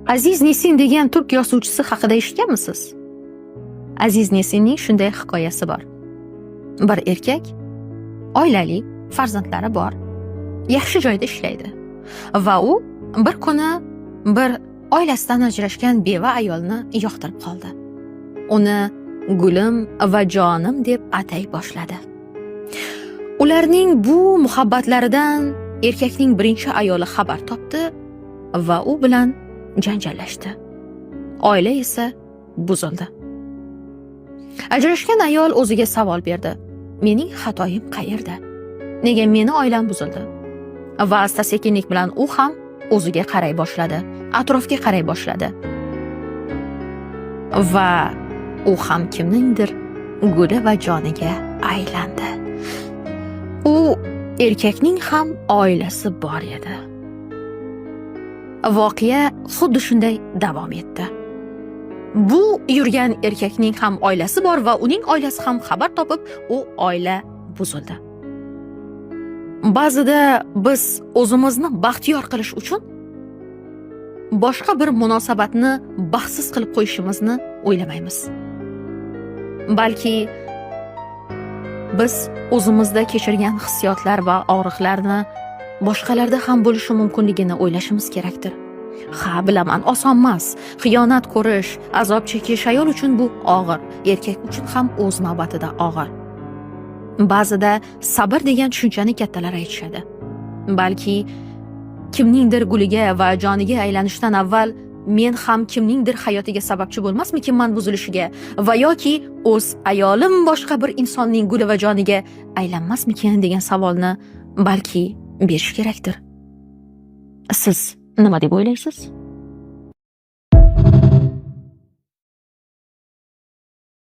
Aziz Nesin degan turk yozuvchisi haqida eshitganmisiz? Aziz Nesinning shunday hikoyasi bor. Bir erkak oilali, farzandlari bor, yaxshi joyda ishlaydi va u bir kuni bir oilasidan ajrashgan beva ayolni yoqtirib qoldi. Uni gulim va jonim deb atay boshladi. Ularning bu muhabbatlaridan erkakning birinchi ayoli xabar topdi va u bilan janjallashdi. Oila esa buzildi. Ajrashgan ayol o'ziga savol berdi: "Mening xatoyim qayerda? Nega meni oilam buzildi?" Va asta-sekinlik bilan u ham o'ziga qaray boshladi, atrofga qaray boshladi. Va u ham kimningdir guli va joniga aylandi. U erkakning ham oilasi bor edi. Voqea xuddi shunday davom etdi. Bu yurgan erkakning ham oilasi bor va uning oilasi ham xabar topib, u oila buzildi. Ba'zida biz o'zimizni baxtiyor qilish uchun boshqa bir munosabatni baxtsiz qilib qo'yishimizni o'ylamaymiz. Balki biz o'zimizda kechirgan hissiyotlar va og'riqlarni boshqalarda ham bo'lishi mumkinligini o'ylashimiz kerakdir. Ha, bilaman, oson emas. Xiyonat ko'rish, azob chekish ayol uchun bu og'ir, erkak uchun ham o'z navbatida og'ir. Ba'zida sabr degan tushunchani kattalar aytishadi. Balki kimningdir guliga va joniga aylanishdan avval men ham kimningdir hayotiga sababchi bo'lmasmikinman buzilishiga va yoki o'z ayolim boshqa bir insonning guli va joniga aylanmasmikin degan savolni balki berish kerakdir. Siz nima deb o'ylaysiz?